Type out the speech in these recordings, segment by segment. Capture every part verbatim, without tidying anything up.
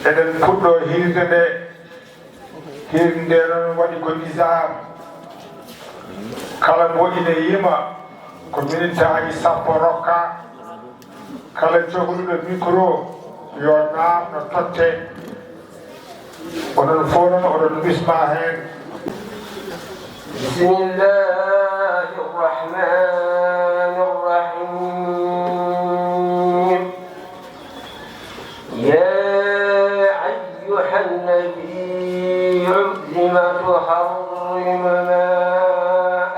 Eɗen puɗɗo hiirde nde. Hiirde nde noon waɗi ko nizaam. Kala mbo ina yima ko minitaaji sappo rokka. Kala cohluɗo micro yo naamno totte. Onon fof noon oɗon bisma heen. بسم الله الرحمن الرحيم. يا أيها النبي لم تحرم ما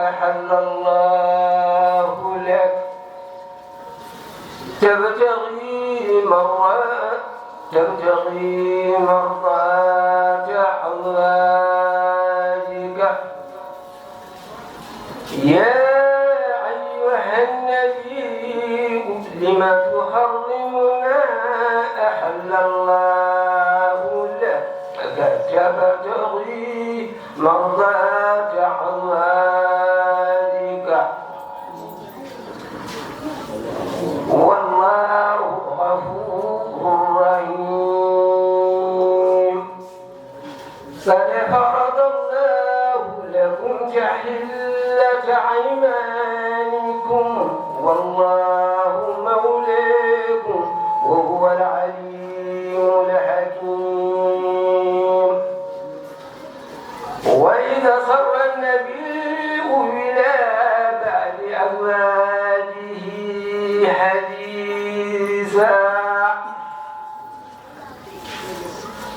أحل الله لك تبتغي مرضات تبتغي مرضات أزواجك. يا أيها النبي لم تحرم ما أحل الله لك تبتغي مرضات أزواجك. والله غفور رحيم. قد فرض الله لكم تحلة أيمانكم والله مولاكم وهو العليم الحكيم. وإذا أسر النبي إلى بعض أزواجه حديثا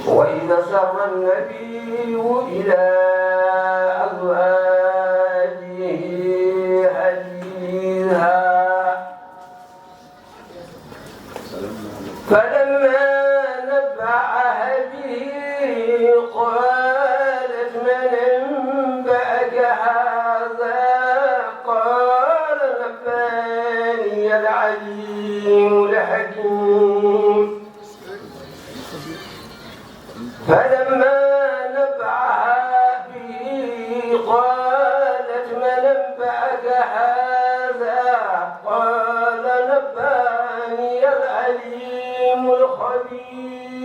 وإذا أسر النبي إلى أزواجه حديثا فلما نبأها به قالت من أنبأك هذا؟ قال نبأني العليم الحكيم. فلما نبأها به قالت من أنبأك هذا؟ قال نبأني العليم الخبير.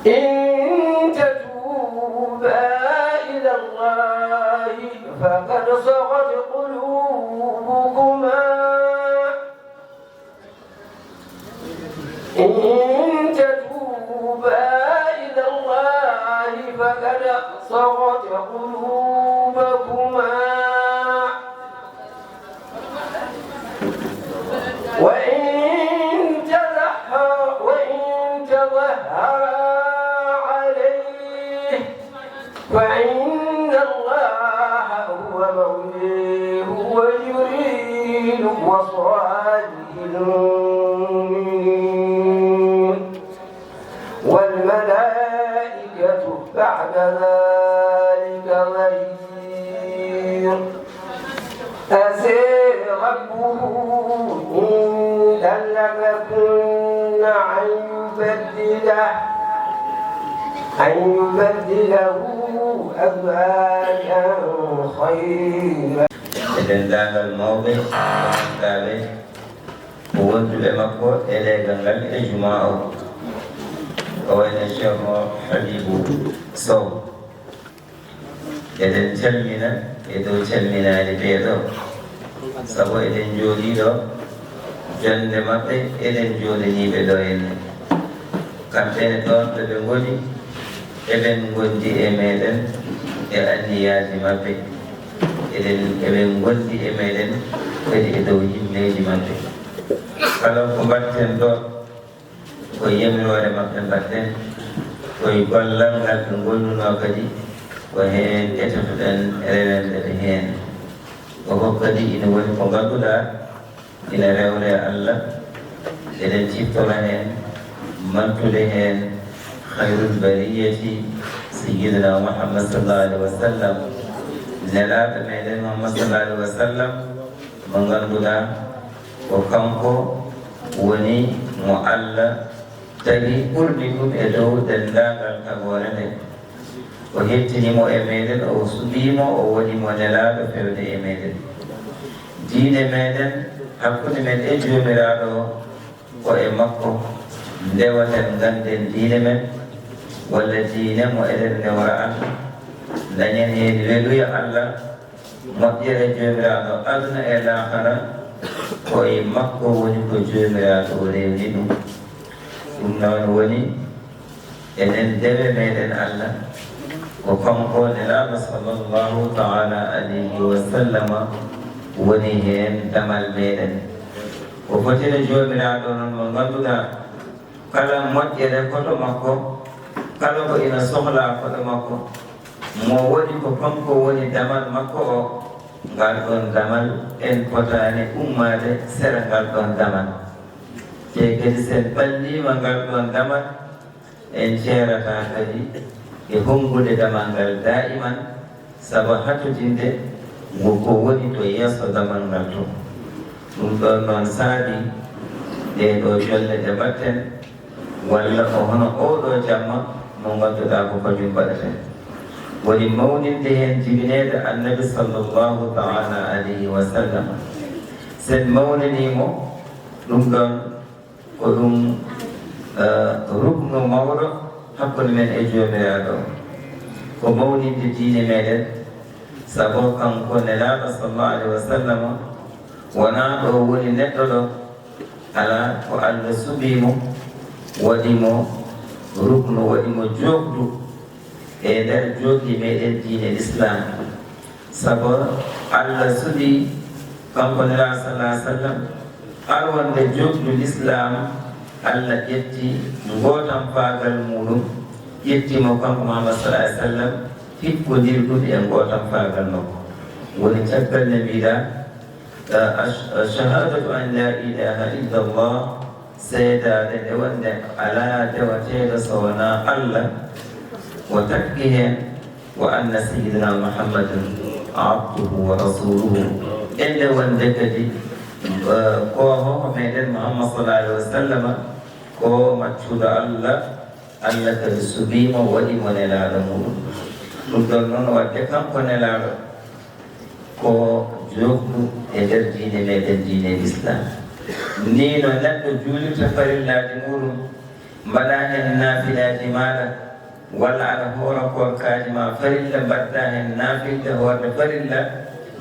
إن تتوبا إلى الله فقد صغت قلوبكما إن تتوبا إلى الله فقد صغت قلوبكما وصالح المؤمنين والملائكة بعد ذلك ظهير. عسى ربه إن طلقكن أن يبدله، أن يبدله أزواجا خيرا. E denndaangal mawɓe, wonduɓe makko e leegal ngal e jumaa o, ko wayno Ceerno Habibu Sow. Eɗen calmina e dow calminaali ɓee ɗoo, sabu eɗen njooɗii ɗoo, jonnde maɓɓe eɗen njooɗanii ɓe ɗoo henne. Kamɓe ne ɗoon ɗo ɓe ngoni, eɓen ngondi e meeɗen e anniyaaji maɓɓe. Eɗen, eɓen ngondi e meeɗen kadi e dow himmeeji maɓɓe. Kala ko mbaɗten ɗoo, ko yamiroore maɓɓe mbaɗten, ko e gollal ngal ɓe ngonnunoo kadi, ko heen etetoɗen rewande ɓe heen. Ko fof kadi ina woni ko ngannduɗaa ina rewre e Allah, eɗen ciftora heen, mantude heen khayrul bariyati, Sayyidina Muhammad sallallahu alaihi wasallam, nelaaɗo meɗen Muhammad sallallahu alaihi wasallam, mo ngannduɗaa ko kanko woni mo Allah tagi ɓurni ɗum e dow denndaangal tagoore nde. O hettini mo e meɗen, o suɓii mo, o waɗi mo nelaaɗo fewde e meɗen. Diine meɗen hakkunde men e Joomiraaɗo o, ko e makko ndewaten, ngannden diine men, walla diine mo eɗen ndewra Allah, dañen heen weluya Allah, moƴƴere Joomiraaɗo aduna e laakara, ko e makko woni ko Joomiraaɗo o rewni ɗum. Ɗum noon woni enen dewe meɗen Allah, ko kanko Nelaaɗo sallallahu ta'ala alayhi wa sallama woni heen damal meɗen. Ko fotira Joomiraaɗo noon mo ngannduɗaa kala moƴƴere ko to makko, kala ko ina sohlaa ko to makko. Mo woni ko kanko woni damal makko o, ngal ɗoon damal en potaani ummaade sera ngal ɗoon damal. Te kadi sen ɓalliima ngal ɗoon damal, en ceerataa kadi e honngude damal ngal daa'iman, sabu hattodinde ngu ko woni to yeeso damal ngal to. Ɗum ɗoon noon saabi ɗee ɗoo jolle ɗe mbaɗten, walla ko hono oo ɗoo jamma mo ngannduɗaa ko kañum mbaɗaten. Woni mawninde heen jibineede Annabi sallallahu ta'ala alayhi wa sallam. Sen mawnanii mo, ɗum ɗoon ko ɗum, eh, ruknu mawɗo hakkunde men e Joomiraaɗo. Ko mawninde diine meɗen, sabu kanko Nelaaɗo sallallahu alayhi wa sallam wonaa ɗo woni neɗɗo ɗo, alaa ko Allah suɓii mo, waɗi mo ruknu, waɗi mo jookdu e nder jookli meɗen diine Lislaam. Sabu Allah suɓii kanko Nelaaɗo sallallahu alaihi wasallam, arwonde jookdu Lislaam, Allah ƴetti ngootam faagal muuɗum, ƴetti mo kanko Muhammad sallallahu alaihi wasallam, hikkondir ɗum e ngootam faagal makko. Woni caggal nde mbiɗa, eh, ash-, shahadatu an la ilaha illallah, seedaade nde wonde alaa dewateeɗo so wonaa Allah, o takki heen, wa anna sayyidina Muhammadan abduhu wa rasuluhu. E nde wonde kadi, eh, ko hoho meɗen Muhammad sallallahu alaihi wa sallam, ko maccuɗo Allah, Allah kadi suɓii mo, waɗi mo nelaaɗo muɗum. Ɗum ɗon noon, wadde kanko nelaaɗo, ko jookdu e nder diine meɗen, diine Islam. Ni no neɗɗo juulirta farillaaji muɗum, mbaɗa heen naafilaaji maaɗa, walla aɗa hoora koorkaaji ma farilla, mbaɗda heen naafilde hoorde farilla.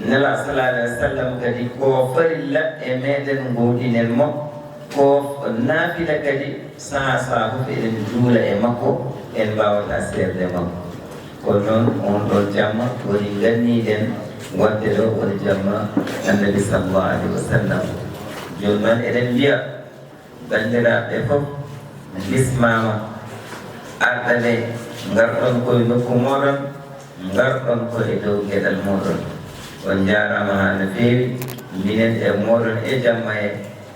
Nela sallallahu alaihi wasallam kadi ko farilla e meɗen, ngowɗinen mo, ko naafila kadi. Saha saha fof eɗen juula e makko, en mbawata seerde e makko. Kono noon, on ɗon jamma woni nganniɗen wonde ɗo woni jamma Annabi sallallahu alaihi wasallam. Jooni noon eɗen mbiya, banndiraaɓe fof bismaama, arɗale ngarɗon koye nokku mooɗon, ngarɗon ko e dow geɗal mooɗon. On njaaraama haa no feewi, Minen e mooɗon e jamma he,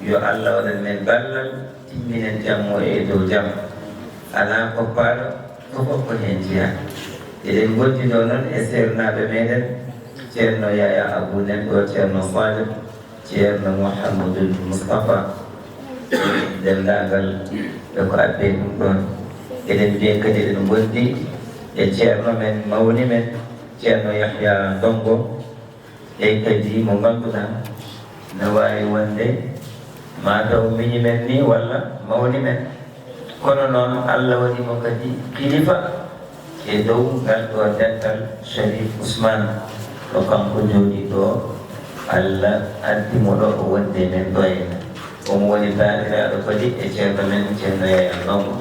yo Allah waɗan men ballal, timminen jammo e dow jam. Alaa koppaaɗo, ko fof ko heen jeyaa. Eɗen ngondi ɗo noon e seernaaɓe meɗen, Ceerno Yaya Abou nen ɗo, Ceerno Salih, Ceerno Mouhamadou Moustapha, denndaangal ɓe ko abbee ɗum ɗoon. Eɗen mbiya kadi eɗen ngondi e ceerno men, mawni men, Ceerno Yahya Ndongo, eyi kadi mo ngannduɗaa no waawi wonde maa taw miñi men ni walla mawni men. Kono noon, Allah waɗi mo kadi kilifa e dow ngal ɗo dental Sharif Ousmane, ɗo kanko jooɗi ɗo, Allah addi mo ɗo o wonde men ɗo henna. Omo woni baabiraaɗo kadi e ceerno men, Ceerno Yaya Ndongo.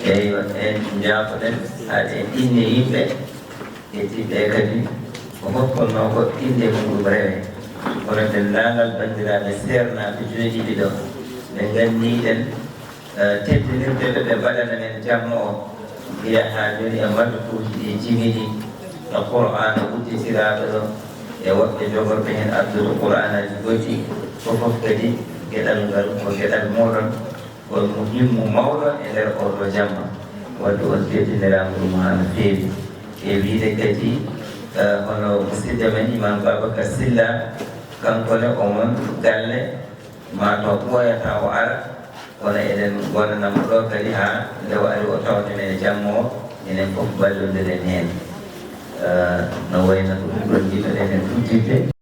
Eywa, en njaafoɗen, haade en inne yimɓe, e yimɓe kadi, ko hokkonno ko innde muɗum rewe. Kono denndaangal banndiraaɓe seernaaɓe jooɗiiɓe ɗo, ɓe nganndiɗen, eh, teddinirde ɓe, ɓe mbaɗana men jamma o. Mbiya haa jooni e markuuji ɗi jimini, no Qur'aana udditiraaɗo ɗo, e woɓɓe jogorɓe heen addude Qur'aanaaji goɗɗi, ko fof kadi geɗal ngal ko geɗal mooɗon. Won muhimmu mawɗo e nder oo ɗoo jamma, wadde on teddiniraama ɗum haa no feewi. E wiyde kadi, eh, hono musidɗo men Imam Babacar Sylla, kanko ne omon galle, maa taw ɓooyataa o ara, kono eɗen ngonanamo ɗo kadi haa nde o ari o tawta men e jamma o, enen fof mballondiren heen. Eh, no wayno ko ɗum ɗon njiɗnoɗen heen udditde.